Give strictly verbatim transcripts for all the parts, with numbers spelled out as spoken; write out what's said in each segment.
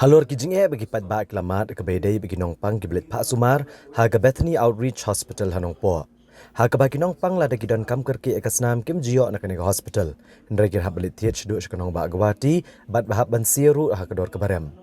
Halor ki jingeh ba ki paidbah ki la mad, kaba ïadei bad ki nongpang kiba leit phah sumar ha ka Bethany Outreach Hospital ha Nongpoh. Ha kaba ki nongpang lada ki don kam kyrkieh ïa ka snam kim ju ïoh na kane ka hospital, hynrei ki hap ban leit thied shaduh sha ka nongbah Guwahati bad ba hap ban siew ruh ha ka dor kaba rem.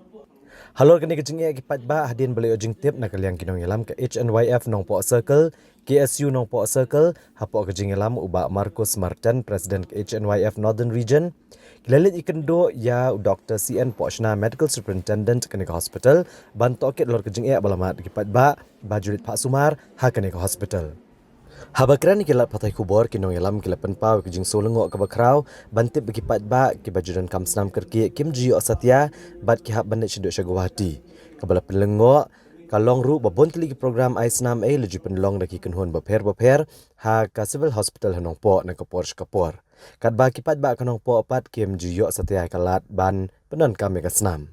Halor kane ka jingeh ki paidbah, hadien ba la ïoh jingtip na ka liang ki nongïalam ka H N Y F Nongpoh Circle, K S U Nongpoh Circle, hapoh ka jingïalam u Bah Marcus Marten, President ka H N Y F Northern Region, ki la leit ïakynduh ïa u Doktor C N Pohshna, Medical Superintendent kane ka hospital, ban tohkit halor ka jingeh ba la mad ki paidbah ba ju leit phah sumar ha kane ka hospital. Haba kren ïa ki lad pathai khubor, ki nongïalam ki la pynpaw ïa ka jingsngewlyngngoh kaba khraw ban tip ba ki paidbah kiba ju don kam snam kyrkieh kim ju ïoh satia bad ki hap ban leit shaduh sha Guwahati. Kaba la pynlyngngoh ka long ruh ba bun tylli ki program ai snam ei la ju pynlong da ki kynhun bapher bapher ha ka Civil Hospital ha Nongpoh na ka por sha ka por, katba ki paidbah ka Nongpoh pat kim ju ïoh satia ka lad ban pyndonkam ïa ka snam.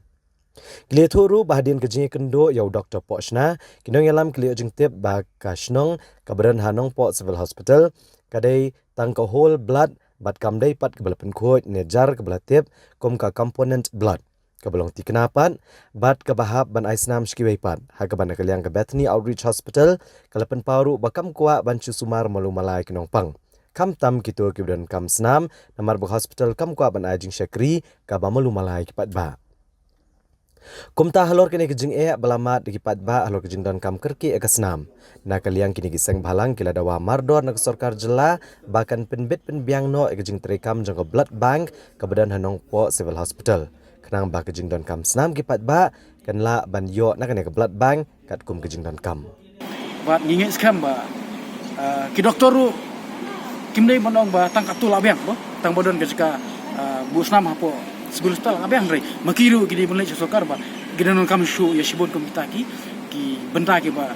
Ki la ïathuh ruh ba hadien ka jingïakynduh ïa u Doktor Pohshna, ki nongïalam ki la ïoh jingtip ba ka shnong kaba don ha Nongpoh Civil Hospital ka dei tang ka whole blood bad kam dei pat kaba la pynkhuid ne jar kaba la tip kum ka component blood, kaba long thikna pat bad kaba hap ban ai snam sha kiwei pat. Ha kaba na ka liang ka Bethany Outreach Hospital ka la pynpaw ruh ba kam kwah ban shu sumar malu mala ïa ki nongpang, khamtam kito kiba don kam snam, namar ba ka hospital kam kwah ban ai jingshakri kaba malu mala ïa ki paidbah. Kumta halor kane ka jingeh ba la mad da ki paidbah halor ka jingdonkam kyrkieh ïa ka snam, na ka liang kine ki seng bhalang ki la dawa mardor na ka sorkar jylla ba kan pynbit pynbiang noh ïa ka jingtreikam jong ka blood bank kaba don ha Nongpoh Civil Hospital, khnang ba ka jingdonkam snam ki paidbah kan lah ban ïoh na kane ka blood bank katkum ka jingdonkam. Bad ngi ngeit skhem ba, ah, ki doktor ruh kim dei ban ong ba tang katto la biang, ba tang ba don ka jaka, ah, buh snam hapoh Civil Hospital la biang, hynrei ma ki ruh ki dei ban leit sha sorkar ba ki dei ban donkam shuh ïa shibun kum kita ki, ki bynta kiba,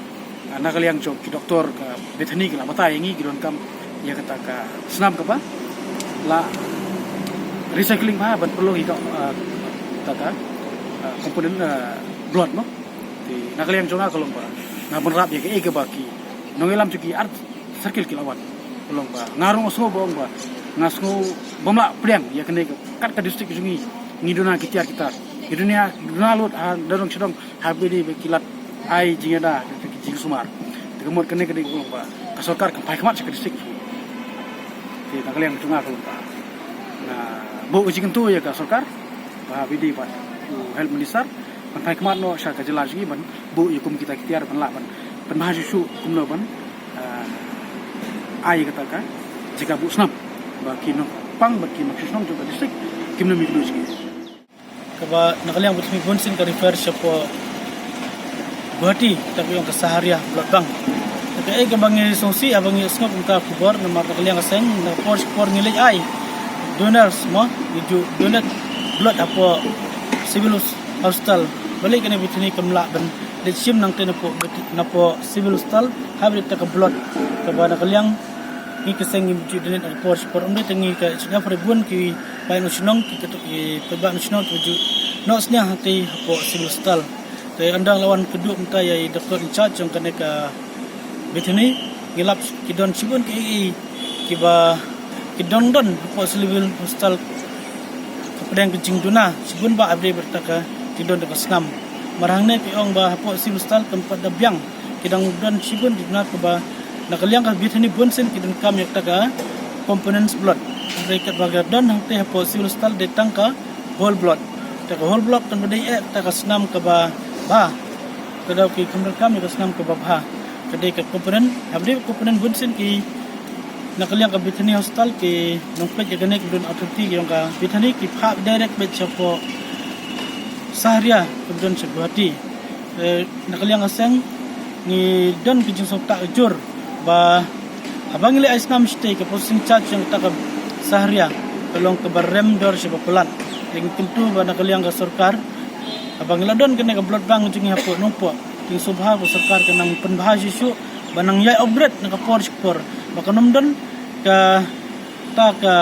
ah, na ka liang jong ki doktor ka Bethany ki la batai ïa ngi, ki donkam ïa kata ka snam kaba la recycling bha ban pynlong ïa ka, ah, kata ka, ah, component, ah, blood, mo. Te na ka liang jong nga ka long ba nga bynrap ïa kaei kaba ki nongïalam jong ki ar circle ki la wan. Ka long ba nga ruh nga sngew ba ong ba nga sngew bym lah pdiang ïa kane ka, kat ka district jong ngi ngi duna ki tiar ki tar, ngi duna, duna lut ha dong sha dong ha ba dei ba ki lad ai jingïada, ki jingsumar. Te ka mut kane ka dei ka long ba ka sorkar kan phai khmat sha ka district. Te na ka liang jong nga ka long ba nga buh ka jingkyntu ïa ka sorkar ba ha ba dei ba u health minister ban phai khmat noh sha ka jylla jong ngi ban buh ïa kum kita ki tiar ban lah ban pynbha shuh shuh kumno ban, ah, ai kata ka jaka buh snam ba ki nongpang bad ki nongshong shnong jong ka district kim nym ïakynduh shuh. Kaba na ka liang ba thymmai bun sien ka refer shapoh Guwahati, kata ka ïong ka Saharia Blood Bank. Te kaei kaba ngi sngewsih haba ngi sngap ïa ka khubor, namar na ka liang ka seng na ka por sha ka por ngi leit ai donors, mo, ngi ju donate blood hapoh Civil Hospital. Balei kane Bethany kam lah ban leit shim nangta napoh, napoh Civil Hospital haba ïoh kata ka blood kaba na ka liang ngi ka seng ngi ju donate ha ka por sha ka por. Ym dei tang ngi, ka seng hynrei bun ki paidbah nongshong shnong, ki, ki, ki paidbah nongshong shnong ki ju noh sniang hangta hapoh Civil Hospital. Te ynda la wan kynduh mynta ïa i doktor in charge jong kane ka Bethany, ngi lap ki don shibun kiei kiei kiba ki don don hapoh Civil Hospital. Ka pdeng ka jingduna shibun ba ha ba dei ba kata ka jingdon da ka snam. Namar hangne ki ong ba hapoh Civil Hospital kam pat da biang, ki dang don shibun ki duna kaba na ka liang ka Bethany bun sien ki donkam ïa kata ka components blood. Hynrei katba ka don hangta hapoh Civil Hospital dei tang ka whole blood. Kata ka whole blood kan ba dei eh kata ka snam kaba bha. Ka dei ki kam donkam ïa ka snam kaba bha. Ka dei ka component, ha ba dei component bun sien ki na ka liang ka Bethany Hospital ki nongpeit ïa kane ki don authority ki ong ka Bethany ki phah direct beit shapoh Saharia kaba don sha Guwahati. Eh, na ka liang ka seng ngi don ka jingsngewthuh ka jur ba haba ngi leit ai snam shatei, ka posting charge jong kata ka Saharia ka long kaba rem dor sha ba palat. Te ngi kyntu ba na ka liang ka sorkar haba ngi la don kane ka blood bank jong ngi hapoh Nongpoh, te ngi sngewbha ba sorkar kan nang pynbha shuh shuh, ba nang ïai upgrade na ka por sha ka por, ba kan ym don ka ta ka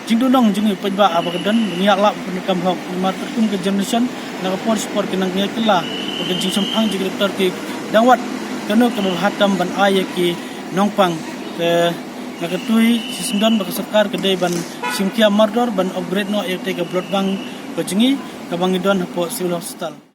jingdonong jong ngi paidbah haba ka don, ngi ïa lah pyndonkam hok, namar katkum ka generation na ka por sha ka por ki nang ïa kylla ba ka jingshemphang jong ki doktor ki dang wad kano kaba bha tam ban ai ïa ki nongpang. Te nga kyntu hi shisyndon ba ka sorkar ka dei ban shim khia mardor ban upgrade noh ïa kata ka blood bank ka jong ngi. kaba ngi don hapoh Civil Hospital.